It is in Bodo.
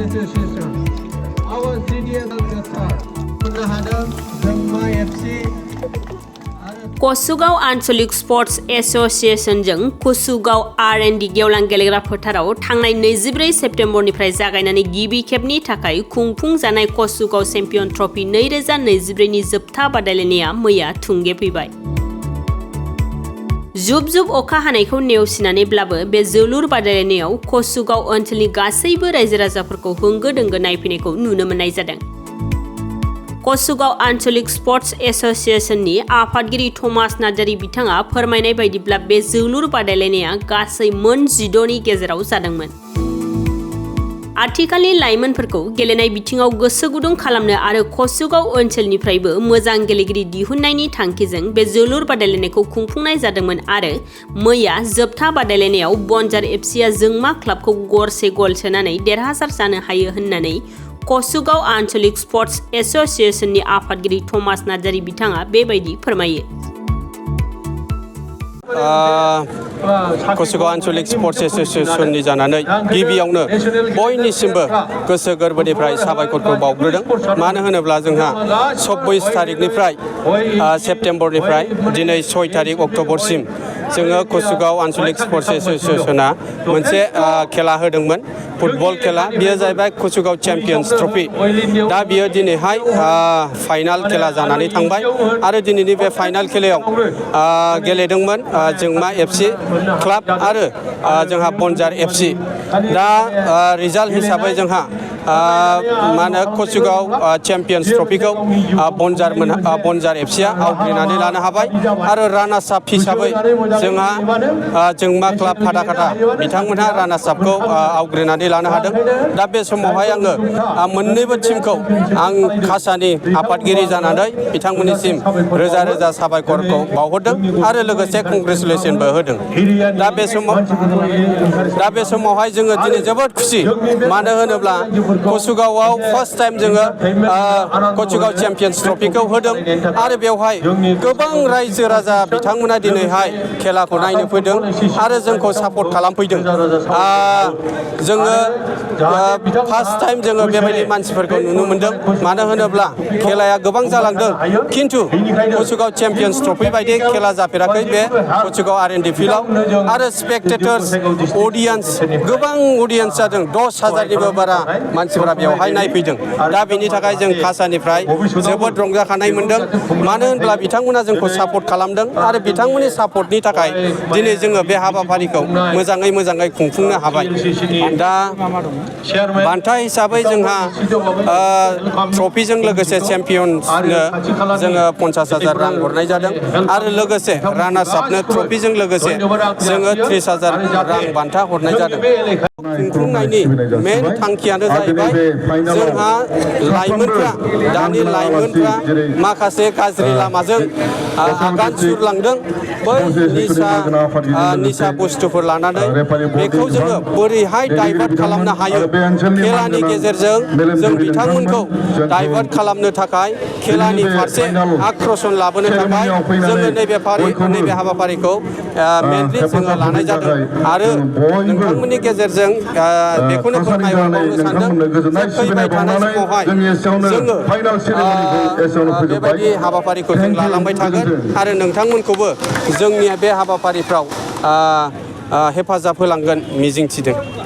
Association. Our senior कसुगाव आन्चलिक स्पर्ट्स एसोसिएशनजों कसुगाव R&D गेवलां गेलेग्रा फोथाराव थांनाय 24 सेप्तेम्बरनिफ्राय जागायनानै गिबि खेबनि थाखाय खुंफुंजानाय कसुगाव चेम्पियन ट्रफी 2024 नि जोबथा बादायलायनाया मैया थुंगेफैबाय। जुब जुब अखा हानायखौ नेवसिनानैब्लाबो बे जोलुर बादायलायनायाव कसुगाव ओनसोलनि गासैबो रायजो राजाफोरखौ होंगो दोंगो नायफैनायखौ नुनो मोननाय जादों। कसुगाव आन्चलिक स्पर्ट्स एसोसिएशननि आफादगिरि थमास नार्जारी बिथाङा फोरमायनाय बायदिब्ला बे जोलुर बादायलायनाया गासै मोन 16 नि गेजेराव जादोंमोन। आथिखालनि लाइमोनफोरखौ गेलेनाय बिथिङाव गोसो गुदुं खालामनो आरो कसुगाव ओनसोलनिफ्रायबो मोजां गेलेगिरि दिहुननायनि थांखिजों बे जोलुर बादायलायनायखौ खुंफुंनाय जादोंमोन आरो मैया जोबथा बादायलायनायाव बनजार एफसीआ जोंमा क्लाबखौ गरसे गल सोनानै देरहासार जानो हायो होननानै कसुगाव आन्चलिक स्पर्ट्स एसोसिएशननि आफादगिरि थमास नार्जारी बिथाङा बेबायदि फोरमायो। कसुगाव आन्चलिक स्पर्ट्स एसोसिएशननि जानानै गिबियावनो बयनिसिमबो गोसो गोरबोनिफ्राय साबायखरखौ बावग्रोदों। मानो होनोब्ला जोंहा 24 तारिखनिफ्राय सेप्तेम्बरनिफ्राय दिनै 6 तारिख अक्ट'बरसिम जोङो कसुगाव आन्चलिक स्पर्ट्स एसोसिएशना मोनसे खेला होदोंमोन, फुटबल खेला। बेयो जाहैबाय कसुगाव चेम्पियन्स ट्रफी। दा बियो दिनैहाय फाइनाल खेला जानानै थांबाय आरो दिनैनि बे फाइनाल खेलायाव गेलेदोंमोन जोंमा एफसी क्लाब आरो जोंहा बनजार एफसी। दा रिजाल्ट हिसाबै जोंहा मा होनो कसुगाव चेम्पियन्स ट्रफीखौ बनजार एफसीआ आवग्रिनानै लानो हाबाय आरो रानार्स आप हिसाबै जोंहा जोंमा क्लाब फाथाखाथा बिथांमोनहा रानार्स आपखौ आवग्रिनानै लानो हादों। दा बे समावहाय आङो मोन्नैबो टीमखौ आं कासानि आफादगिरि जानानै बिथांमोननिसिम रोजा रोजा साबायखरखौ बावहरदों आरो लोगोसे कंग्रेचुलेसनबो होदों। दा बे समावहाय जोङो दिनै जोबोद खुसि। मानो होनोब्ला कसुगावआव फार्स्ट टाइम जोङो कसुगाव चेम्पियन्स ट्रफीखौ होदों आरो बेवहाय गोबां रायजो राजा बिथांमोना दिनैहाय खेलाखौ नायनो फैदों आरो जोंखौ सापर्ट खालामफैदों। जोङो फार्स्ट टाइम जोङो बेबायदि मानसिफोरखौ नुनो मोनदों। मानो होनोब्ला खेलाया गोबां जालांदों खिन्थु कसुगाव चेम्पियन्स ट्रफी बायदि खेला जाफेराखै बे कसुगाव R&D फिल्डआव आरो स्पेक्टेटर्स अडियेन्स गोबां अडियेन्स जादों। 10,000निबो बारा मानसिफोरा बेवहाय नायफैदों। दा बेनि थाखाय जों कासानिफ्राय जोबोद रंजाखानाय मोनदों। मानो होनब्ला बिथांमोना जोंखौ सापर्ट खालामदों आरो बिथांमोननि सापर्टनि थाखाय दिनै जोङो बे हाबाफारिखौ मोजाङै खुंफुंनो हाबाय। दा बान्था हिसाबै जोंहा ट्रफीजों लोगोसे चेम्पियन्सनो जोङो 50,000 रां हरनाय जादों आरो लोगोसे रानार्स आपनो ट्रफीजों लोगोसे जोङो 30,000 रां बान्था हरनाय जादों। खुंफुंनायनि मेन थांखियानो जाहैबाय जोंहा लाइमोनफ्रा दानि लाइमोनफ्रा माखासे गाज्रि लामाजों आगान सुरलांदों। बै निसा बुस्थुफोर लानानै बेखौ जोङो बोरैहाय डाइभार्ट खालामनो हायो। खेलानि गेजेरजों जों बिथांमोनखौ डाइभार्ट खालामनो थाखाय खेलानि फारसे आक्रोशन लाबोनो थाखाय जोङो नैबे हाबाफारिखौ मेनलि जोङो लानाय जादों आरो नोंथांमोननि गेजेरजों बेखौनो फोरमायहरबावनो सानदों जे फैबाय थानाय समावहाय जोङो बेबायदि हाबाफारिखौ जों लालांबाय थागोन आरो नोंथांमोनखौबो जोंनि बे हाबाफारिफ्राव हेफाजाब होलांगोन मिजिंथिदों।